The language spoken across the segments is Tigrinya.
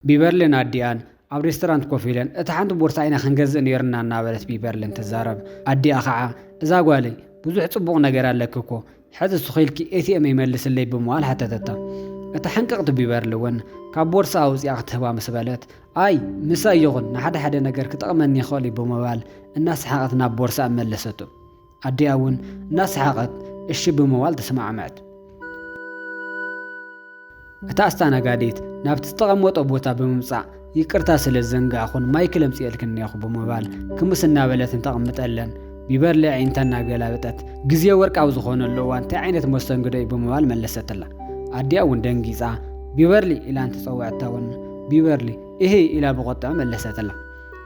ቢቨርልን ኣዲኣን ኣብ ሬስቶራንት ኮፍ ኢለን፣ እታ ሓንቲ ቦርሳ ኢና ክንገዝእ ነይርና እናበለት ቢቨርልን ትዛረብ። ኣዲኣ ከዓ፣ እዛ ጓለይ፣ ብዙሕ ጽቡቕ ነገር ኣለኪ እኮ፣ ሕዚ ስኺልኪ ኤቲኤም ይመልስለይ ብምባል ሓተተታ። እታ ሕንቅቕቲ ቢቨርሊ እውን ካብ ቦርሳ ኣውፂኣ ክትህባ ምስ በለት፣ ኣይ፣ ምሳይ ይኹን ንሓደ ሓደ ነገር ክጠቕመኒ ይኽእል እዩ ብምባል እናሰሓቐት ናብ ቦርሳ መለሰቶ። ኣዲኣ እውን እናሰሓቐት እሺ ብምባል ተሰማዕመዐት። እታ ኣስተኣናጋዲት ናብቲ ዝተቐመጦ ቦታ ብምምጻእ፣ ይቅርታ ስለ ዝዘንጋዕኹን ማይክ ለምጽኤልክን እኒኹ ብምባል ክምስ እናበለት እንተቐምጠለን፣ ቢቨርሊ ኣዒንታ እናገላበጠት፣ ግዜ ወርቃዊ ዝኾነሉ እዋን እንታይ ዓይነት መስተንግዶ እዩ ብምባል መለሰትላ። ኣዲኣ እውን ደንጊጻ፣ ቢቨርሊ ኢላ እንትጸውዐታ እውን፣ ቢቨርሊ፣ እሂ ኢላ ብቁጥዐ መለሰትላ።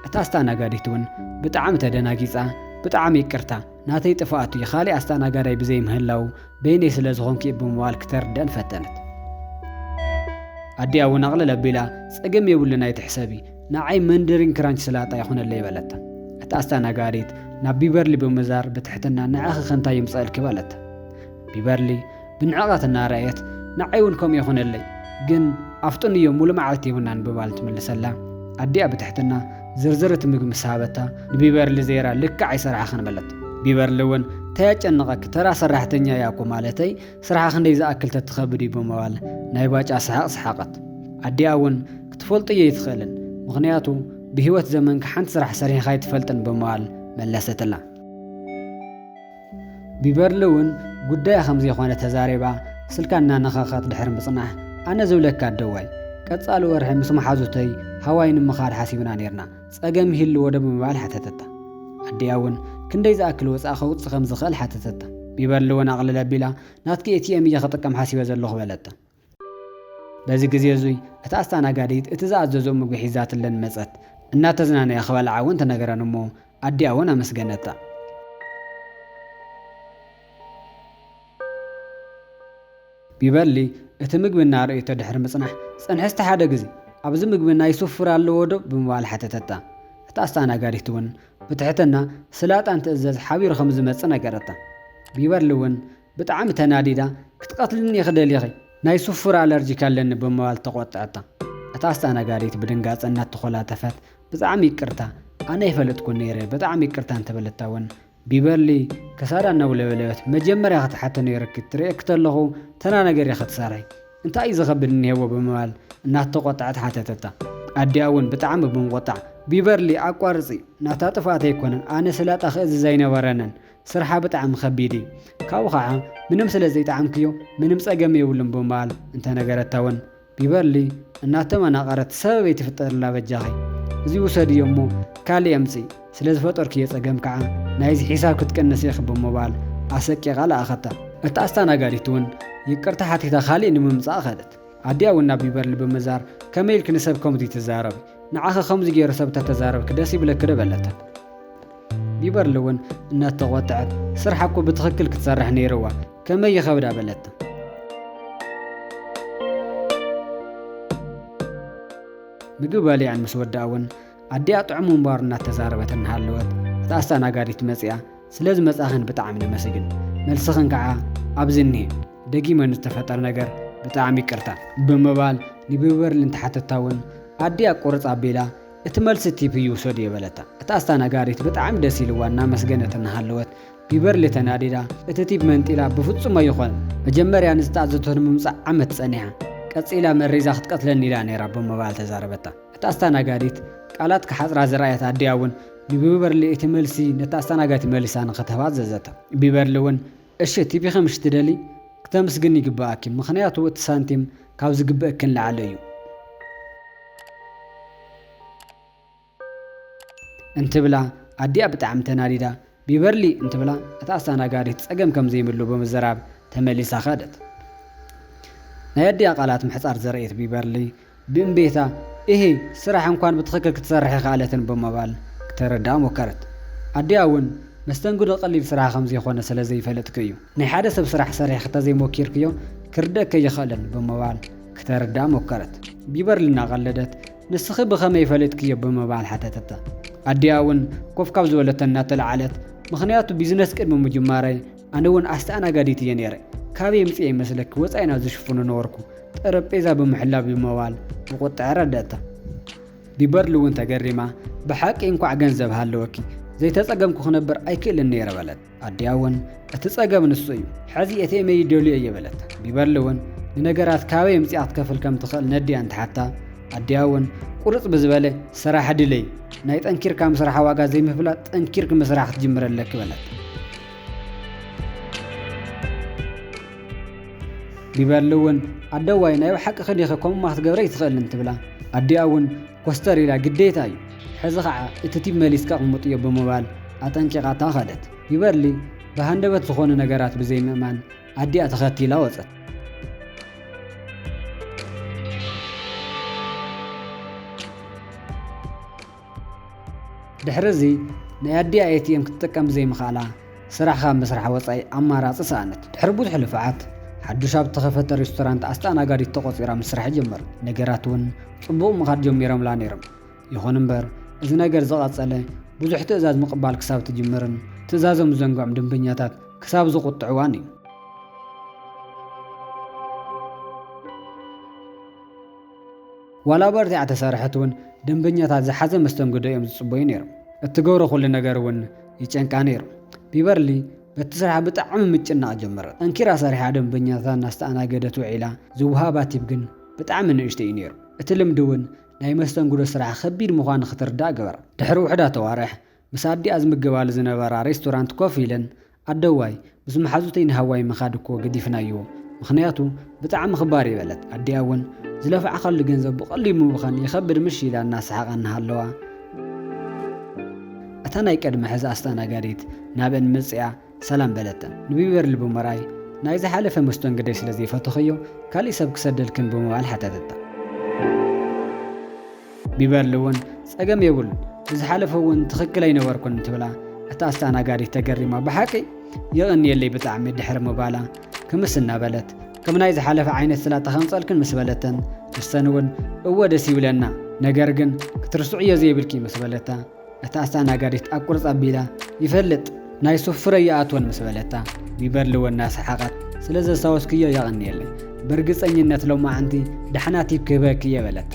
እታ ኣስተኣናጋዲት እውን ብጣዕሚ ተደናጊጻ፣ ብጣዕሚ ይቅርታ፣ ናተይ ጥፍኣት እዩ፣ ካሊእ ኣስተኣናጋዳይ ብዘይ ምህላው በይነይ ስለ ዝኾንኩ እዩ ብምባል ክተርድአን ፈተነት። ኣዲኣ እውን ኣቕልል ኣቢላ፣ ጸገም የብሉን ኣይትሕሰቢ፣ ንዓይ መንደሪን ክራንች ስላጣ ይኹነለይ በለታ። እታ ኣስተኣናጋዲት ናብ ቢቨርሊ ብምዛር ብትሕትና፣ ንዓኺ ከ እንታይ ይምጸእልኪ በለታ። ቢቨርሊ ብንዕቐት እናረኣየት፣ ንዓይ እውን ከምኡ ይኹነለይ፣ ግን ኣፍጥንዮ፣ ሙሉ መዓልቲ የብናን ብምባል ትምልሰላ። ኣዲኣ ብትሕትና ዝርዝር እቲ ምግቢ ምስ ሃበታ፣ ንቢቨርሊ ዘይራ ልክዕ ኣይሰራሕኽን በለት። ቢቨርሊ እውን እንታይ ኣጨነቐኪ፣ ተራ ሰራሕተኛ እያ እኮ፣ ማለተይ ስራሓ ክንደይ ዝኣክል ተትኸብድ እዩ ብምባል ናይ ባጫ ሰሓቕ ሰሓቐት። ኣዲኣ እውን ክትፈልጦ እየ ኣይትኽእልን፣ ምኽንያቱ ብህይወት ዘመንካ ሓንቲ ስራሕ ሰሪሕኻ ኣይትፈልጥን ብምባል መለሰትላ። ቢቨርሊ እውን ጉዳያ ከም ዘይኮነ ተዛሪባ ስልካ እናነኸኸት ድሕሪ ምጽናሕ፣ ኣነ ዝብለካ ኣደዋይ፣ ቀጻሊ ወርሒ ምስ መሓዙተይ ሃዋይ ንምኻድ ሓሲብና ነይርና፣ ጸገም ይህልዎ ዶ ብምባል ሓተተታ። ኣዲኣ እውን ክንደይ ዝኣክል ወጻኢ ከውጽእ ከም ዝኽእል ሓተተታ። ቢቨርሊ እውን ኣቕልል ኣቢላ፣ ናትኪ ኤቲኤም እየ ክጥቀም ሓሲበ ዘለኹ በለታ። በዚ ግዜ እዙይ እታ ኣስተኣናጋዲት እቲ ዝኣዘዞ ምግቢ ሒዛትለን መጸት። እናተዝናነያ ክበልዓ እውን ተነገረን እሞ ኣዲኣ እውን ኣመስገነታ። ቢቨርሊ እቲ ምግቢ እናረእየቶ ድሕሪ ምጽናሕ፣ ጽንሒ እስቲ ሓደ ግዜ፣ ኣብዚ ምግቢ ናይ ሱፍር ኣለዎ ዶ ብምባል ሓተተታ። እታ ኣስተኣናጋዲት እውን ብትሕትና ስላጣ እንትእዘዝ ሓቢሩ ከም ዝመጽእ ነገረታ። ቢቨርሊ እውን ብጣዕሚ ተናዲዳ፣ ክትቐትልኒ ኢኺ ደሊኺ፣ ናይ ሱፍር ኣለርጂክ ኣለኒ ብምባል ተቖጥዐታ። እታ ኣስተኣናጋዲት ብድንጋጸ እናተኾላተፈት፣ ብጣዕሚ ይቅርታ፣ ኣነ ኣይፈለጥኩን ነይረ፣ ብጣዕሚ ይቅርታ እንተበለታ እውን፣ ቢቨርሊ ክሳዳ እናውለበለበት፣ መጀመርያ ክትሓቶ ነይሩኪ፣ ትርእየኪ ተለኹ ተና ነገር ኢኺ ትሰርሒ፣ እንታይ እዩ ዝኸብድ እኒሄዎ ብምባል እናተቖጥዐት ሓተተታ። ኣዲኣ እውን ብጣዕሚ ብምቑጣዕ፣ ቢቨርሊ ኣቋርጺ፣ ናታ ጥፍኣት ኣይኮነን፣ ኣነ ስላጣ ክእዝዝ ኣይነበረንን፣ ስርሓ ብጣዕሚ ከቢድ እዩ፣ ካብኡ ኸዓ ምንም ስለ ዘይጠዓምክዮ ምንም ጸገም የብሉን ብምባል እንተነገረታ እውን፣ ቢቨርሊ እናተመናቐረት፣ ሰበብ ኣይትፍጠርላ በጃኺ፣ እዚ ውሰድዮ እሞ ካልእ ኣምጽኢ፣ ስለ ዝፈጠርክዮ ጸገም ከዓ ናይዚ ሒሳብ ክትቅንሲ ኢኺ ብምባል ኣሰቂቓ ለኣኸታ። እታ ኣስተኣናጋዲት እውን ይቅርታ ሓቲታ ካልእ ንምምጻእ ከደት። ኣዲኣ እውን ናብ ቢቨርሊ ብምዛር፣ ከመይ ኢልኪ ንሰብ ከምዚ ትዛረቢ? ንዓኺ ከምዚ ገይሩ ሰብ ተተዛረብኪ ደስ ይብለኪ ዶ በለታ። ቢቨርሊ እውን እናተቖጥዐት፣ ስርሓ እኮ ብትኽክል ክትሰርሕ ነይርዋ፣ ከመይ ይኸብዳ በለታ። ምግቢ በሊዐን ምስ ወድኣ እውን ኣዲኣ ጥዑም ምንባሩ እናተዛረበት እናሃለወት እታ ኣስተኣናጋዲት መፂኣ፣ ስለ ዝመፃኽን ብጣዕሚ ነመስግን፣ መልስኽን ከዓ ኣብዚ እኒሄ፣ ደጊመ ንዝተፈጠረ ነገር ብጣዕሚ ይቅርታ ብምባል ንቢቨርሊ እንትሓተታ እውን ኣዲኣ ቁርፅ ኣቢላ እቲ መልሲ ቲፕ እዩ ውሰድዮ በለታ። እታ ኣስተኣናጋዲት ብጣዕሚ ደስ ኢልዋ እናመስገነት እናሃለወት ቢቨርሊ ተናዲዳ እቲ ቲፕ መንጢላ ብፍፁም ኣይኾነን፣ መጀመርያ ንዝተኣዘዝቶ ንምምፃእ ዓመት ፀኒሓ፣ ቀፂላ መሪዛ ክትቀትለኒ ኢላ ነይራ ብምባል ተዛረበታ። እታ ኣስተኣናጋዲት ቃላት ክሓፅራ ዝረኣየት ኣዲኣ እውን ንቢቨርሊ እቲ መልሲ ነታ ኣስተኣናጋዲት መሊሳ ንኽትህባ ኣዘዘታ። ቢቨርሊ እውን እሺ ቲፕ ኢኺ ምሽ ትደሊ ክተምስግኒ ይግበኣኪ፣ ምኽንያቱ እቲ ሳንቲም ካብ ዝግበእኪ ንላዕሊ እዩ። እንትብላ ኣዲኣ ብጣዕሚ ተናዲዳ ቢቨርሊ እንትብላ እታ ኣስተኣናጋዲት ፀገም ከም ዘይብሉ ብምዝራብ ተመሊሳ ከደት። ናይ ኣዲኣ ቃላት ምሕፃር ዘርእየት ቢቨርሊ ብእምቤታ እሂ ስራሕ እንኳን ብትኽክል ክትሰርሕ ይኸኣለትን ብምባል ክተረድኣ ሞከረት። ኣዲኣ እውን መስተንግዶ ቀሊል ስራሕ ከም ዘይኮነ ስለ ዘይፈለጥኪ እዩ፣ ናይ ሓደ ሰብ ስራሕ ሰሪሕኺ ተዘይሞኪርክዮ ክርደእኪ ኣይኽእልን ብምባል ክተረድኣ ሞከረት። ቢቨርሊ እናቐለደት ንስኺ ብኸመይ ፈሊጥክዮ ብምባል ሓተተታ። ኣዲኣ እውን ኮፍ ካብ ዝበለቶ እናተለዓለት ምኽንያቱ ቢዝነስ ቅድሚ ምጅማረይ ኣነ እውን ኣስተኣናጋዲት እየ ነይረ፣ ካበይ ምፅእ ይመስለኪ ወፃኢና ዝሽፍኑ ነበርኩ፣ ጠረጴዛ ብምሕላው ብምባል ብቁጥዐ ኣረደእታ። ቢበርሊ እውን ተገሪማ፣ "ብሓቂ እንኳዕ ገንዘብ ሃለወኪ፣ ዘይተጸገምኩ ክነብር ኣይክእልን ነይረ" በለት። ኣዲኣ እውን፣ "እቲ ጸገም ንሱ እዩ፣ ሕዚ ኤቲኤመይ ይደልዮ እየ" በለት። ቢበርሊ እውን ንነገራት ካበይ ኣምጺኣ ክትከፍል ከም ትኽእል ነዲኣ እንትሓታ፣ ኣዲኣ እውን ቁርጽ ብዝበለ፣ "ስራሕ ድለይ፣ ናይ ጠንኪርካ ምስራሕ ዋጋ ዘይምፍላጥ ጠንኪርኪ ምስራሕ ክትጅምሪ ኣለኪ" በለት። ቢበርሊ እውን፣ "ኣደዋይ፣ ናይ ብሓቂ ከዲኸ ከምኡ ክትገብረ ኣይትኽእልን" ትብላ። ኣዲኣ እውን ኮስተር ኢላ፣ "ግዴታ እዩ፣ ሕዚ ኸዓ እቲ ቲፕ መሊስካ ኣቕምጥዮ" ብምባል ኣጠንቂቓታ ኸደት። ቢበርሊ ብሃንደበት ዝኾኑ ነገራት ብዘይምእማን ኣዲኣ ተኸቲላ ወጸት። ድሕሪ እዚ ናይ ኣዲኣ ኤቲኤም ክትጥቀም ብዘይምኽኣላ፣ ስራሕ ካብ ምስራሕ ወጻኢ ኣማራጺ ሰኣነት። ድሕሪ ብዙሕ ልፍዓት፣ ሓዱሽ ኣብ እተኸፈተ ሬስቶራንት ኣስተኣናጋዲት ተቖጺራ ምስራሕ ጀመረት። ነገራት እውን ጽቡቕ ምኻድ ጀሚሮምላ ነይሮም። ይኹን እምበር፣ እዚ ነገር ዝቐጸለ፣ ብዙሕ ትእዛዝ ምቕባል ክሳብ ትጅምርን ትእዛዞም ዝዘንግዖም ደንበኛታት ክሳብ ዝቑጥዕዋን እዩ። ዋላ በርቲዓ ተሰርሐት እውን፣ ደንበኛታት ዝሓዘ መስተንግዶ እዮም ዝጽበዩ ነይሮም። እትገብሮ ኩሉ ነገር እውን ይጨንቃ ነይሩ። ቢበርሊ በቲ ስራሕ ብጣዕሚ ምጭናቕ ጀመረት። ጠንኪራ ሰሪሓ ደንበኛታት እናስተኣናገደት ውዒላ፣ ዝወሃባ ቲፕ ግን ብጣዕሚ ንእሽቶ እዩ ነይሩ። እቲ ልምዲ እውን ናይ መስተንግዶ ስራሕ ከቢድ ምዃኑ ክትርዳእ ገበራ። ድሕሪ ውሑዳት ኣዋርሕ፣ ምስ ኣዲኣ ዝምገባሉ ዝነበራ ሬስቶራንት ኮፍ ኢለን፣ "ኣደዋይ፣ ምስ መሓዙተይ ንሃዋይ ምኻድ እኮ ገዲፍናዮ፣ ምኽንያቱ ብጣዕሚ ክባር እዩ" በለት። ኣዲኣ እውን፣ "ዝለፋዕካሉ ገንዘብ ብቐሊሉ ምብኻን ይኸብድ ምሽ?" ኢላ እናሰሓቓ እናሃለዋ፣ እታ ናይ ቀድሚ ሕዚ ኣስተኣናጋዲት ናብአን መጺኣ ሰላም በለተን። ንቢበርሊ ብምርኣይ፣ "ናይ ዝሓለፈ መስተንግዶይ ስለ ዘይፈተኽዮ፣ ካሊእ ሰብ ክሰደልክን?" ብምባል ሓተተታ። ቢበርሊ እውን፣ "ጸገም የብሉን፣ ብዝሓለፈ እውን ትኽክል ኣይነበርኩን" እንትብላ፣ እታ ኣስተኣናጋዲት ተገሪማ፣ "ብሓቂ?" "የቐንየለይ ብጣዕሚ" ድሕሪ ምባላ፣ ክምስ እናበለት፣ "ከም ናይ ዝሓለፈ ዓይነት ስላጣ ከምጸልክን?" ምስ በለተን፣ ንሰን እውን፣ "እወ፣ ደስ ይብለና፣ ነገር ግን ክትርስዕዮ ዘይብልኪ" ምስ በለታ፣ እታ ኣስተኣናጋዲት ኣብ ቁርጽ ኣቢላ፣ "ይፈልጥ፣ ናይ ሱፍረ ይኣትወን" ምስ በለታ፣ ቢበርሊ እውን እናሰሓቐት፣ "ስለ ዘስታወስክዮ የቐንየለይ። ብርግጸኝነት ሎማዓንቲ ደሓና ቲፕ ክህበኪ እየ" በለታ።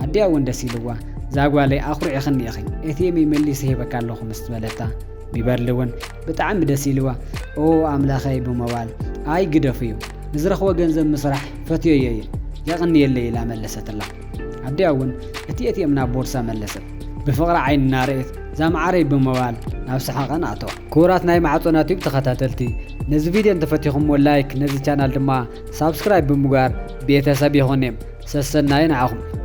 ኣዲኣ እውን ደስ ኢልዋ፣ "እዛ ጓለይ ኣኹሪዕኽኒ ኢኺ፣ ኤቲኤመይ መሊሰ ሂበካ ኣለኹ" ምስ በለታ፣ ቢበርሊ እውን ብጣዕሚ ደስ ኢልዋ፣ "ኦ ኣምላኸይ" ብምባል፣ "ኣይ ግደፍዮ፣ ንዝረኽቦ ገንዘብ ምስራሕ ፈትዮዮ እየ፣ የቐንየለይ" ኢላ መለሰትላ። ኣዲኣ እውን እቲ ኤቲኤም ናብ ቦርሳ መለሰት። ብፍቕሪ ዓይኒ እናርኣየት፣ "እዛ መዓረይ" ብምባል ናብ ሰሓቐን ኣተዋ። ክቡራት ናይ ማዕጾና ቲዩብ ተኸታተልቲ፣ ነዚ ቪድዮ እንተፈቲኹምዎ ላይክ፣ ነዚ ቻናል ድማ ሳብስክራይብ ብምግባር ቤተሰብ ይኹን። ሰሰናዩ ንዓኹም።